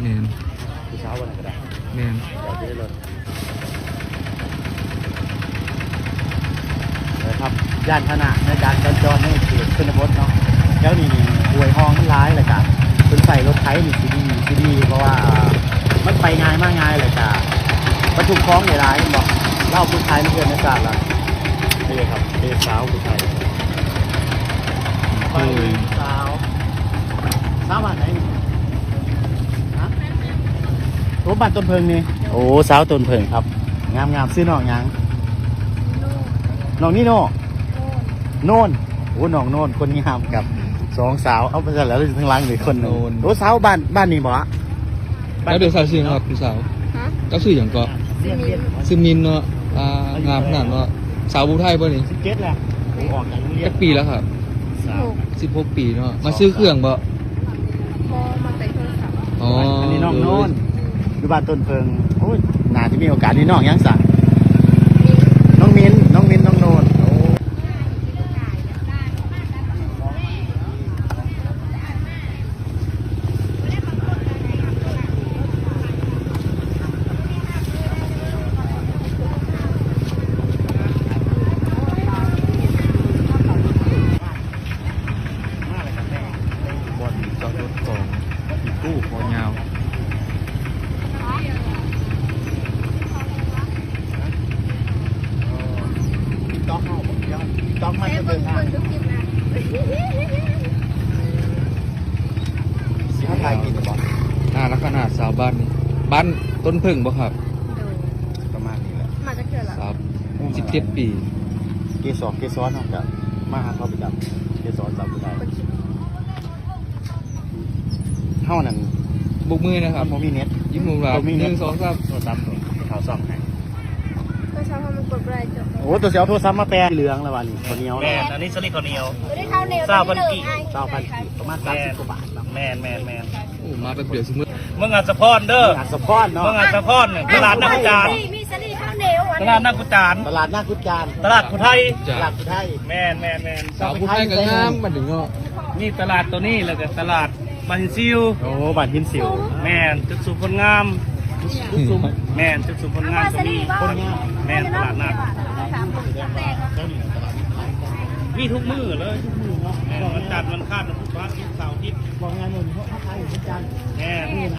ແມ່ນ ຜູ້ສາວວ່ານັ້ນກໍໄດ້ ແມ່ນ ຈອດຢູ່ໃນລົດ ເອີ ຄັບ ຢ້ານພາຫະນະໃນການສັນຈອນໃນເຂດຊົນນະບົດເນາະ ແຖວນີ້ນີ້ຫ້ວຍຮ່ອງມັນຫຼາຍ ແລ້ວກະເພິ່ນໃຊ້ລົດໄຖນີ້ຊິດີ ຊິດີ ເພາະວ່າມັນໄປງ່າຍມາງ່າຍ ແລ້ວກະບັນທຸກຂອງໄດ້ຫຼາຍ ແມ່ນບໍ່? ລາວຜູ້ໄທມາເຮືອນໃນຊາດລະ ນີ້ຄັບ ເປັນສາວຜູ້ໄທ ໄປສາວ ສາວບ້ານໃດນີ້? ຮະ? ໂອ້ ບ້ານຕົ້ນເຜິ້ງນີ້ ໂອ້ ສາວຕົ້ນເຜິ້ງຄັບ ງາມໆ ຊື່ນ້ອງຫຍັງ? ນ້ອງນີໂນ ໂນນ ໂອ້ ນ້ອງໂນນ ຄົນງາມຄັບ ສອງສາວ ເອົາໄປຊັ້ນແລ້ວ ທາງຫຼັງອີກຄົນໜຶ່ງ ໂນນ ໂອ້ ສາວບ້ານ ບ້ານນີ້ບໍ່? ແລ້ວເດຊາຊື່ຫຍັງຄັບ ຜູ້ສາວ? ຮະ? ເຈົ້າຊື່ຫຍັງເກາະ? ຊື່ມິນ ຊື່ມິນເນາະ ອ່າ ງາມຂະໜາດເນາະ ສາວຜູ້ໄທບໍ່ນີ້? ສິບເຈັດແລ້ວ ອອກຈາກໂຮງຮຽນ ຈັກປີແລ້ວຄັບ? ສິບຫົກ ສິບຫົກປີເນາະ ມາຊື້ເຄື່ອງບໍ່? ບໍ່ ມາແຕ່ໂທລະສັບ ອໍ ອັນນີ້ນ້ອງໂນນ ຢູ່ບ້ານຕົ້ນເຜິ້ງ ໂອ້ຍ ໜ້າຈະມີໂອກາດ ນີ້ນ້ອງຫຍັງຊະ? ນ້ອງມິນ ນ້ອງມິນ ນ້ອງໂນນ ໂອ້ ບ່ອນຈອດລົດຂອງອີຕູ້ຄໍຍາວ. ຕອກເຮົາບໍ່ ຕອກມັນ ເບິ່ງ ເບິ່ງທຸກຄລິບນະ ຊິມາຖ່າຍກິນບໍ່? ໜ້າລັກຂະໜາດຊາວບ້ານນີ້ ບ້ານຕົ້ນເຜິ້ງບໍ່ຄັບ? ໂດຍ ປະມານນີ້ແຫຼະ ມາຈັກເທື່ອລະ? ສາມ ສິບເຈັດປີ ເກສອນ ເກສອນເຮົາກະມາຫາເຂົາປະຈຳ ເກສອນສາວຜູ້ໄທ ເຮົານັ້ນ ບົກມືນະຄັບ ມັນບໍ່ມີເນັດ ຍິ້ມຫຼູຫຼາ ຕ້ອງມີເນັດ ໜຶ່ງ ສອງ ສາມ ໂທລະສັບ ເຂົາຊ່ອງໃຫ້ ໂທລະສັບເຮົາມັນກົດບໍ່ໄດ້ ໂອ້ ໂຕຊິເອົາໂທລະສັບມາແປະ ເຫຼືອງລະວ່ານີ້ ເຂົ້າໜຽວ ແມ່ນ ລະ ອັນນີ້ສາລີເຂົ້າໜຽວ ຊາວພັນກີບ ຊາວພັນກີບ ປະມານສາມສິບກວ່າບາດເນາະ ແມ່ນໆໆ ໂອ້ ມາແປັບດຽວຊິໝົດ ເມືອງອັດສະພອນເດີ ເມືອງອັດສະພອນເນາະ ເມືອງອັດສະພອນ ຕະຫຼາດນາກຸຈານ ມີສາລີເຂົ້າໜຽວ ຕະຫຼາດນາກຸຈານ ຕະຫຼາດນາກຸຈານ ຕະຫຼາດຜູ້ໄທ ຕະຫຼາດຜູ້ໄທ ແມ່ນໆໆ ສາວຜູ້ໄທກໍງາມບັດນີ້ເນາະ ມີຕະຫຼາດໂຕນີ້ ແລ້ວກໍຕະຫຼາດ ບ້ານຫີນຊິວ ໂອ້ ບ້ານຫີນຊິວ ແມ່ນ ຈຸດຊຸມຄົນງາມ ຈຸດຊຸມ ແມ່ນ ຈຸດຊຸມຄົນງາມກໍມີ ຄົນງາມ ແມ່ນ ຕະຫຼາດນັດ ມີທຸກມື້ເລີຍ ແມ່ນ ວັນຈັນ ວັນອັງຄານ ວັນພຸດ ວັນອາທິດ ເສົາ ອາທິດ ເວົ້າງ່າຍໆ ມື້ນີ້ເຮົາຂາຍວັນຈັນ ແມ່ນ